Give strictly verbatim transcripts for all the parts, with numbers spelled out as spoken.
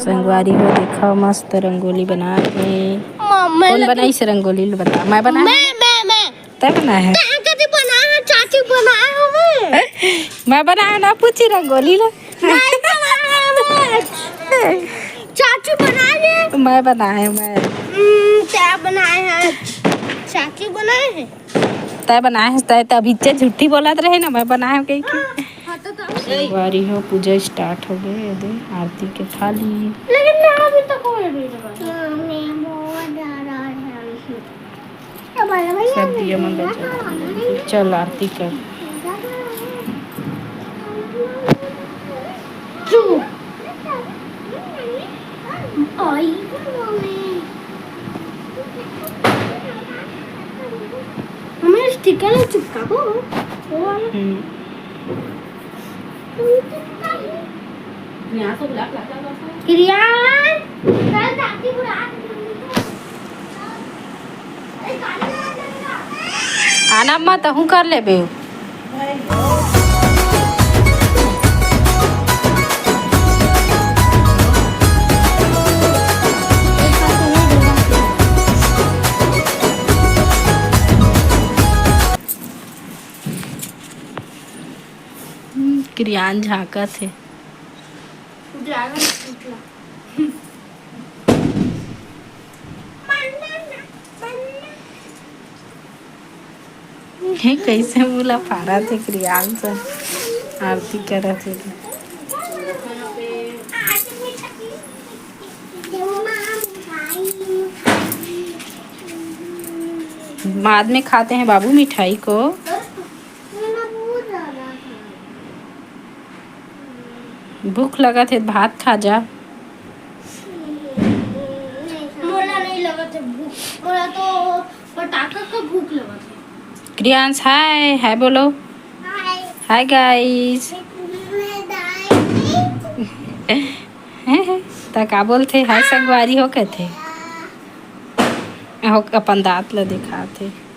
संगवारी हो, देखा, मस्त रंगोली बनाए हे। मम्मी कौन लगी- बनाइस रंगोली ल बता। मैं बनाए? मैं, मैं, मैं। तै बनाए हे? तै कति बनाए हे? चाची बनाए हवे। मैं बनाए ना पूछी रंगोली ल। नहीं बनाए हवे। चाची बनाए हे। मैं बनाए, मैं। हम्म, तै बनाए हे। चाची बनाए हे। तै बनाए हस, तै त अभी इच्चे झूठी बोलत रहे ना, मैं बनाए हूँ कहि के। हाँ, हाँ, तो, तो संगवारी हो, पूजा start हो गए, ये दे आरती के थाली। लेकिन मैं अभी तक कोई नहीं लगा। मम्मी, बहुत ज्यादा है। तो बोलो भैया, सब दिया मन बजा। चल आरती कर। चुप। आई। हमें स्टिकर चिपका को। वो वाला। हम्म। क्रियान, कल जाती बुरा। आना अम्मा, तहूँ कर लेबे। क्रियान झांकत हे। हे कइसे मुला फारत हे क्रियान सन आरती करत हे। बाद में खाते हैं बाबू मिठाई को। भूख लगत हे, भात खा जा। मोला नहीं लगत हे भूख, मोला तो पटाखा का भूख लगत हे। क्रियांश, हाय, हाय बोलो। हाय। Hi guys. मैं दाई। त का बोलथे? हाय संगवारी हो कथे। हो, अपन दांत ल दिखाथे।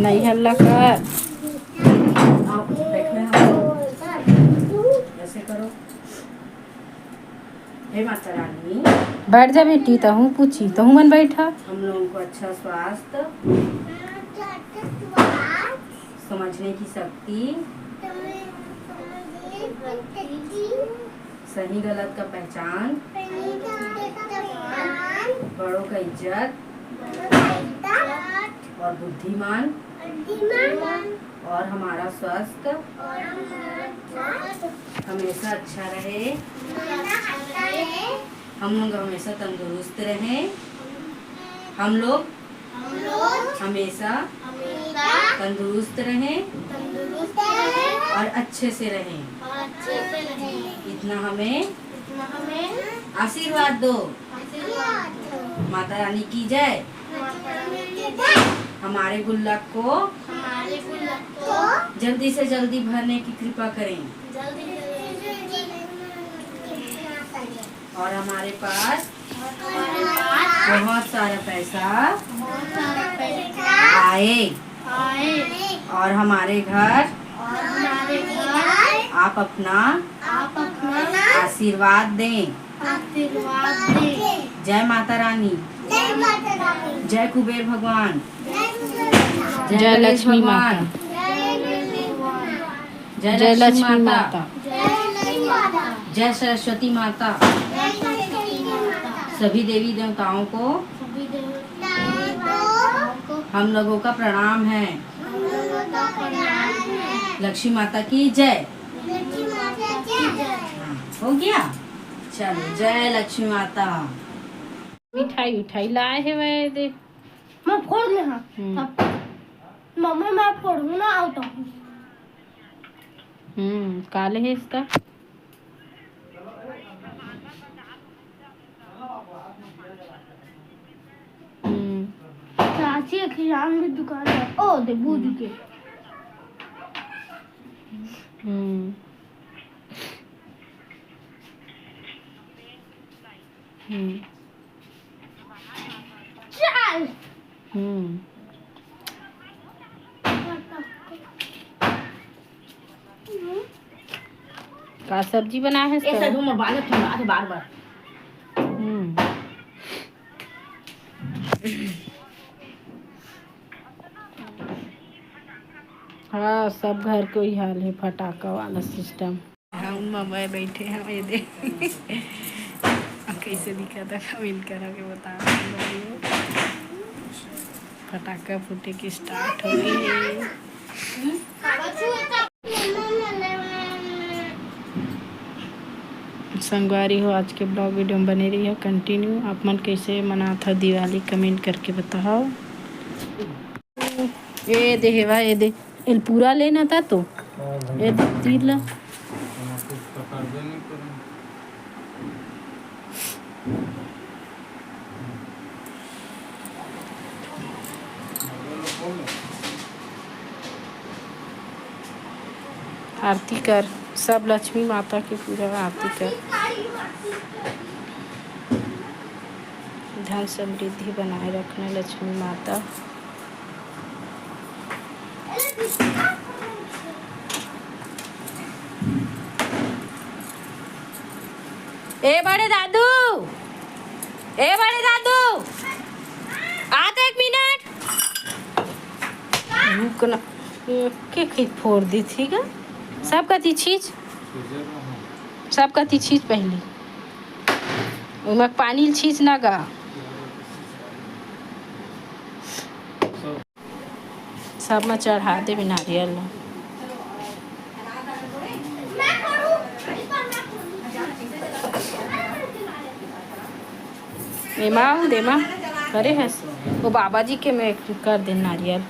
नहीं हल्ला कर। आओ, बैठना है। ऐसे करो। हे माता रानी। बैठ जा बेटी, तहूँ पूछी, तहूँ मन बैठा। हम लोगों को अच्छा स्वास्थ्य, समझने की शक्ति, सही गलत का पहचान, बड़ों का इज्जत और बुद्धिमान, और हमारा स्वास्थ्य हमेशा अच्छा रहे। हम लोग हमेशा तंदुरुस्त रहें। हम लोग हमेशा तंदुरुस्त रहें। और अच्छे से रहें। इतना हमें आशीर्वाद दो। माता रानी की जय। हमारे गुल्लक को जल्दी से जल्दी भरने की कृपा करें। और हमारे पास बहुत सारा पैसा आए। और हमारे घर आप अपना आशीर्वाद दें। जय माता रानी। जय कुबेर भगवान। जय लक्ष्मी माता। जय लक्ष्मी माता। जय सरस्वती माता। सभी देवी देवताओं को हम लोगों का प्रणाम है। लक्ष्मी माता की जय। हाँ, हो गया। चलो, जय लक्ष्मी माता। मिठाई उठाई लाए हे वै दे। मैं फोड़ ले हाँ। हम्म। मम्मी, मैं फोड़ू ना, आओ तो। हम्म, काले हे इसका। हम्म। चाची एक किरान भी दुकान है। ओ, दे बूझ के। हम्म। हम्म। चल। हम्म। का सब्जी बनाए हस? ए, सजू मोर बाल ठंडा थे बार बार। हम्म। हाँ, सब घर के वही हाल है, फटाका वाला सिस्टम। हम मम्मी बैठे हैं, ये दे। अब कैसे दिखा था, कमेंट करा के बता। फटाका फूटे के स्टार्ट हो गई है। संगवारी हो, आज के ब्लॉग वीडियो में बने रही है कंटिन्यू। आप मन कैसे मनात हो दिवाली, कमेंट करके बताओ। ए दे हेवा, ए दे, एल पूरा लेना था तो। ए दे, तीर ला। आरती कर, सब लक्ष्मी माता के पूजा आरती कर। धन समृद्धि बनाए रखना लक्ष्मी माता। ए बड़े दादू, ए बड़े दादू, आ तो एक मिनट। रुक ना, के खींच फोड़ दी थी का? सब कती छींच, सब कती छींच पहली। ओमा पानी ल छींच ना गा। सब में चढ़ा देबे नारियल ल। एमा, एमा करे हस, वो बाबा जी के में कर दे नारियल।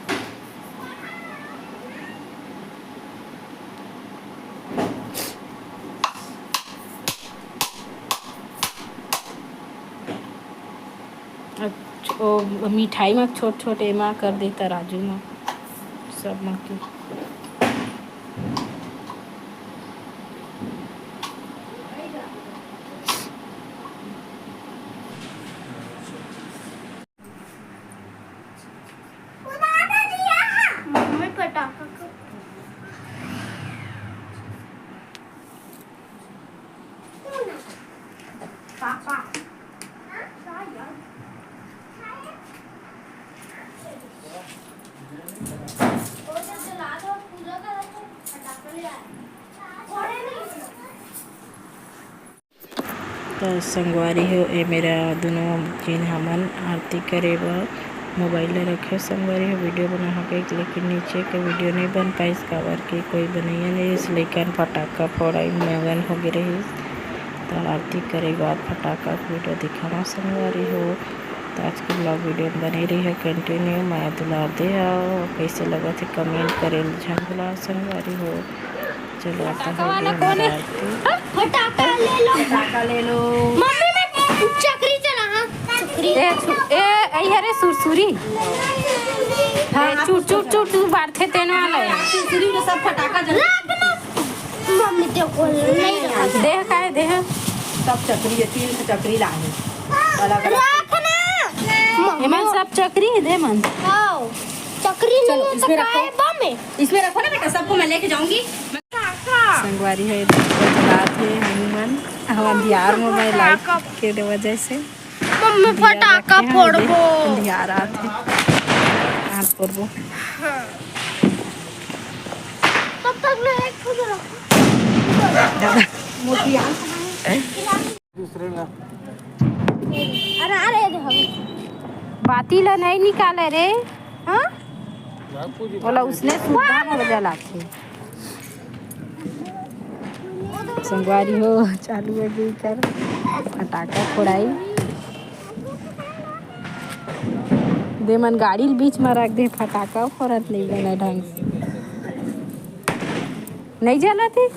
अच्छ-, ओ, मिठाई म छोट छोट एमा कर दे तराजू म, सब म के। मम्मी पटाखा को पापा। तो संगवारी हो, ए मेरा दोनों झिन हमन आरती करे बर मोबाइल ल रखे। संगवारी हो, वीडियो बनाना कहिके, लेकिन नीचे के वीडियो नहीं बन पाइस, काबर कि कोई बनैया नहीं रहिस, लइकन फटाका फोड़ाई मगन हो गे रहिस। तो आरती करे के बाद फटाका के वीडियो दिखाना संगवारी हो। तो आज के ब्लॉग वीडियो में बने रही है कंटिन्यू, मया दुलार दे हो, कैसे लगत है कमेंट करे ल झन भुला संगवारी हो। चलो, आता हो गया हमारा आरती। फटाका ले लो। फटाका ले लो। मम्मी, मैं चकरी चला, हाँ, चकरी। ए, छु-, ए, ए, अरे सुरसुरी। हाँ, ए, चुट, चुट, चुट, चुट, बारथे तेन वाला है। सुरसुरी में सब फटाका जल- मम्मी, देखो, नहीं रखा। देह का है, देह? सब चकरी है, तीन ठो चकरी लाए हैं। अलग अलग। रखना। एमन सब चकरी है, दे मन। हाँ, चकरी नहीं चलो, है तो इसमें रखो। काय बम है? इसमें रखो ना बेटा, सबको मैं लेके जाऊंगी। संगवारी है, दीप जलात है, हनुमान, हम अंधियार में मैं लाइट के वजह से मम्मी अंधियार फटाका रखे हैं, फोड़बो। अंधियार आत है, हाथ फोड़बो। हाँ। तब तक मैं एक ठो रखूं। दादा। मोतिया। दूसरे ला। अरे, अरे, दे हम। बाती ला नहीं निकाले रे, हाँ? बापू जी, बोला बापू जी। उसने सुधा में जलाते। संगवारी हो, चालू है बीकर फटाका फोड़ाई। दे मन गाड़ी ल बीच में रख दे, फटाका फोड़त नहीं बना ढंग से। नहीं जलत हे?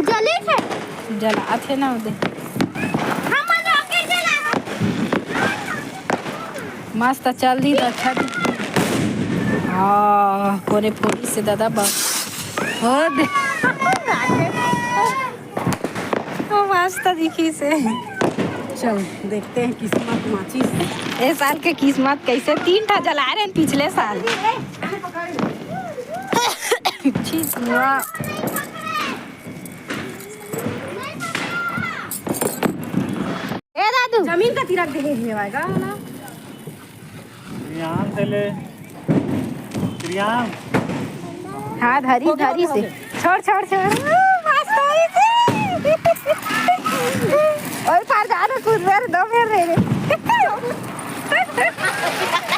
जले थे? जलात हे ना उदे। हम rocket जला। मस्त चल दी तो अच्छा दी। हाँ, कोने फोड़ी से दादा बा। हो दे। तो मस्त दिखी से। चल, देखते हैं किस्मत माचिस। ए साल के किस्मत कैसे, तीन ठा जला रहे हैं पिछले साल। छी, वाह। ए दादू। जमीन का तिरक देखे हुए आएगा ना। प्रियांश से ले। प्रियांश। हाँ, धरी, हो गया, धरी हो गया, से। हो गया। छोड़, छोड़, छोड़। आ, मस्त होई से। ओए, पार जा रे, कूद रे, दो फेर रे।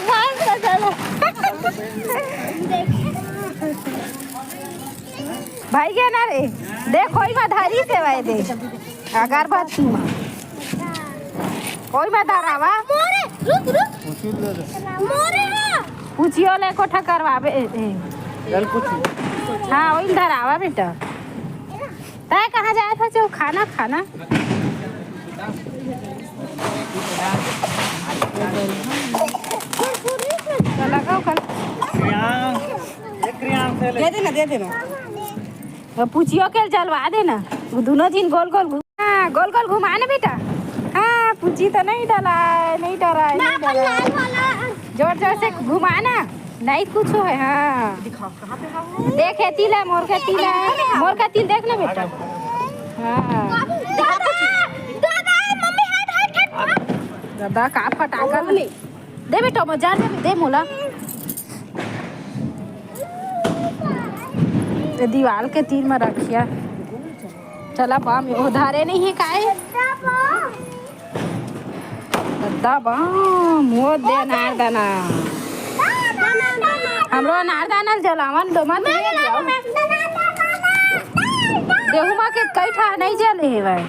मस्त चलो। भाई के ना रे, देख, कोई मा धरी से भाई दे। अगरबत्ती मा। कोई मा धरावा। मोरे, रुक, रुक। मोरे ना। पूछियो ले कोठा करवावे, ए, ए। चल पूछी। हाँ, वही धरावा बेटा। तय कहाँ जाए था जो खाना, खाना? चला गो कल। प्रियांश, ये प्रियांश से ले। दे देना, दे देना। अब पूछियो के जलवा देना। वो दोनों दिन गोल गोल घूम-, हाँ, गोल गोल घुमा ना बेटा। हाँ, पूछी तो नहीं डला है, नहीं डरा है, नहीं डरा है। जोर जोर से घुमा ना, नहीं कुछ है। हाँ, देख हे तिल है, मोर के तिल है, मोर के तिल देख ना बेटा। हाँ, दादा, दादा, मम्मी हट, हट, हट। दादा का फटाका ले। दे बेटा, मजा दे, दे मोला। ये दीवाल के तीर में रखिया। चला बम, वो धरे नहीं है काहे? दद्दा बम, वो दे अनारदाना। हमरो अनारदाना जलावन दो मत। देहू मा के कई ठा नहीं जले हे भाई।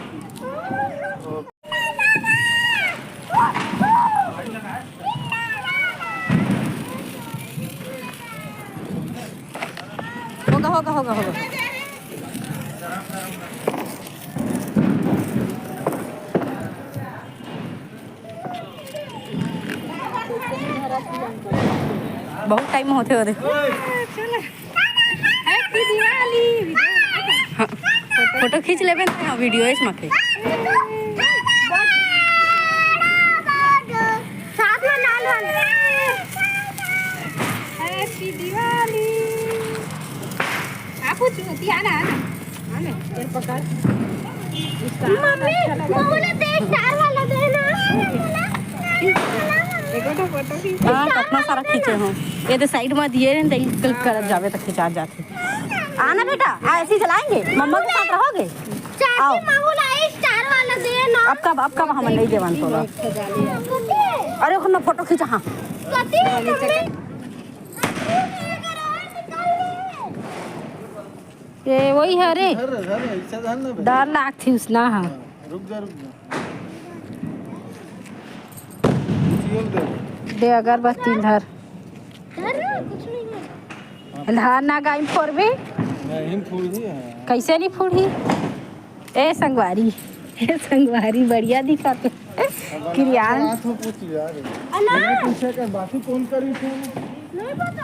होगा, होगा, होगा, होगा। बहुत टाइम होते होते। चल। Happy Diwali। हाँ, फोटो खींच लेबे ना, वीडियो इसमा के। साथ में लाल वाला। Happy Diwali। आप कुछ होती है ना, आना। आना, ये पकड़। Star वाला मम्मी, अच्छा लगा। वो वाला दे, star वाला दे ना। देखो तो फोटो खींच। हाँ, कितना सारा खींचे हो। ये तो साइड में दिए रहे, तो क्लिक करत जावे तो खिंचा जाते। आना बेटा, आ, ऐसे ही चलाएंगे, मम्मा के साथ रहोगे। चाची, आओ। माहौल आई, star वाला दे ना। अब कब, अब कब हम नहीं देवन तोला। अरे, ओखर ना फोटो खींचा, हाँ। कथी है मम्मी? ये वही है रे। धर, धर, ऐसा धर ना बे। डर लागथे उसना, हाँ। हाँ, रुक जा, रुक जा। दे अगरबत्ती धर। धर ना, कुछ नहीं है। धान ना गाय फोड़बे? नहीं फोड़ही है। कैसे नहीं फोड़ही? ए संगवारी, ए संगवारी, बढ़िया दिखत हे। किरियान। हाथ में पूछ लिया रे। अना। मैंने पूछा क्या, बाकी कौन करी थे? नहीं पता।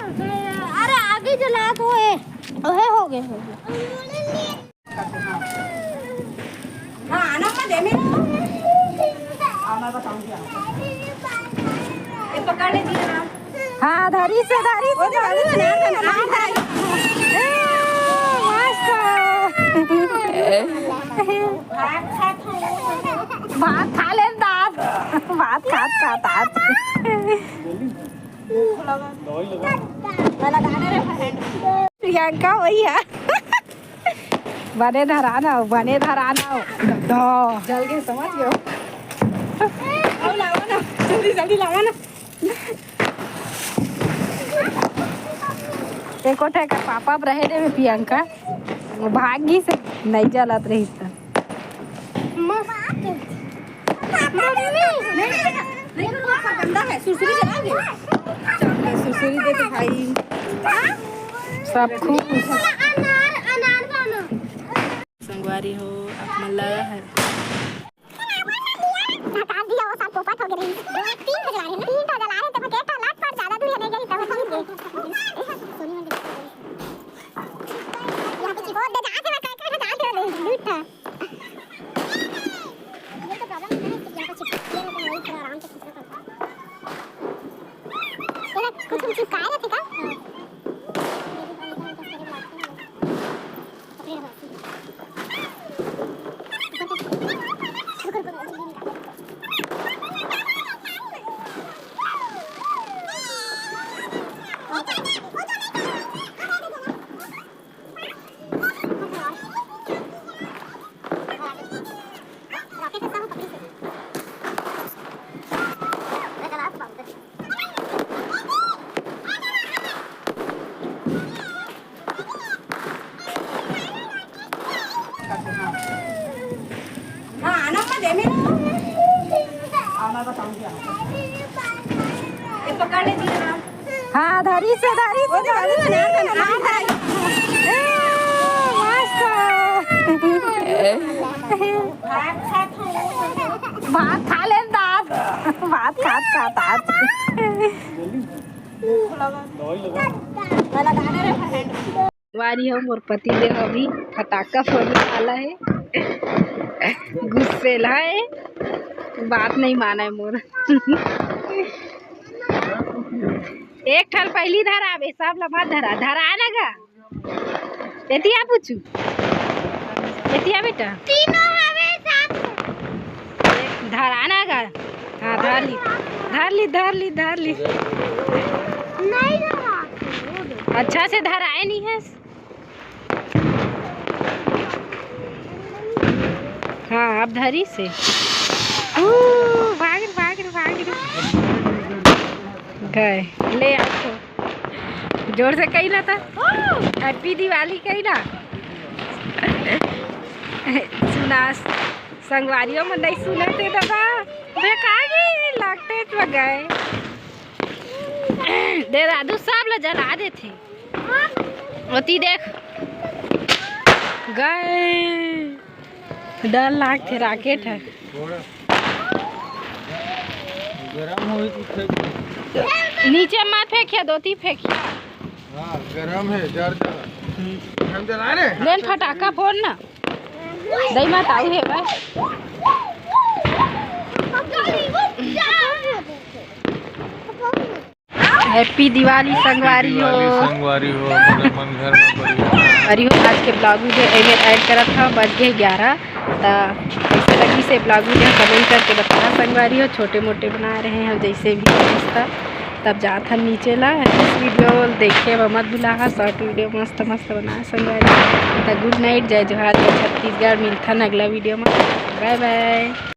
अरे आगे जला तो है, ओहे हो गए, हो गए। हाँ, आना मत दे मेरे को। हाँ, मैं बताऊंगी आपको। ये पकड़ लीजिए ना। हाँ, धरी से, धरी से, धरी से। ए, मस्त। भात खा ले दांत। भात खात खात आज। प्रियंका वही है। बने धराना हो, बने धराना हो। दो। जल के समझ गयो। आओ, लावा ना, जल्दी, जल्दी लावा ना। एको ठे का पापा अब रहे देवे प्रियंका, वो भागी से नहीं जलत रही त। मम्मी। नहीं, नहीं, नहीं, गंदा है, सुरसुरी जलाओगे? चल, मैं सुरसुरी दे दे भाई। सब खुश। अनार, अनार बना। संगवारी हो, आप मन ला हर- ढका दिया, वो सब पोपट हो गए रही। तीन बजे आ रहे हैं ना, तीन बजे आ रहे हैं, तो कुछ कुछ काय रथे का? हाँ, धरी से, धरी से, धरी से। ए, मस्त। भात खा ले दांत, भात खात खात आज। वारी हो, मोर पति देव अभी फटाका फोड़ने वाला है। गुस्सेला है, बात नहीं माना है मोर। एक ठन पहली धराबे, सब ला मत धरा, धरा ना गा। एती आ पूछू, एती आ बेटा। तीनों हवे साथ में। धरा ना गा। हाँ, धर ली, धर ली, धर ली, धर ली। नहीं धरा। अच्छा से धराए नहीं है। हाँ, अब धरी से। ऊ, भाग रे, भाग रे, भाग रे। गए, ले आओ तो। जोर से कही ना तो। Happy Diwali कही ना। सुना, संगवारियों में नहीं सुनते दादा। देखा गई, लगते तो गए। दे दादू, सब ला जला देथे। ओती देख, गए। डर लागथे, rocket है। थोड़ा गरम होई तो फेंक दे। नीचे मत फेंकिया, दोती फेंकिया। हाँ, गरम है, जर जला। हम जला रहे हैं। लेन फटाका फोड़ ना। दई माता आऊ हे भाई। Happy Diwali संगवारी हो। Happy Diwali संगवारी हो, मन, मन घर में बढ़िया। अरे हो, आज के vlog video एमे end करत हा, बज गए ग्यारह। त कैसे लगी से vlog video comment करके बताना संगवारी हो। छोटे मोटे बना रहे हैं जैसे भी रिश्ता। तब जात हन नीचे ला। Next video देखे बर मत भुलाहा, short video मस्त मस्त बना संगवारी। त good night, जय जोहार, जय छत्तीसगढ़। मिलथन अगला video में। Bye bye।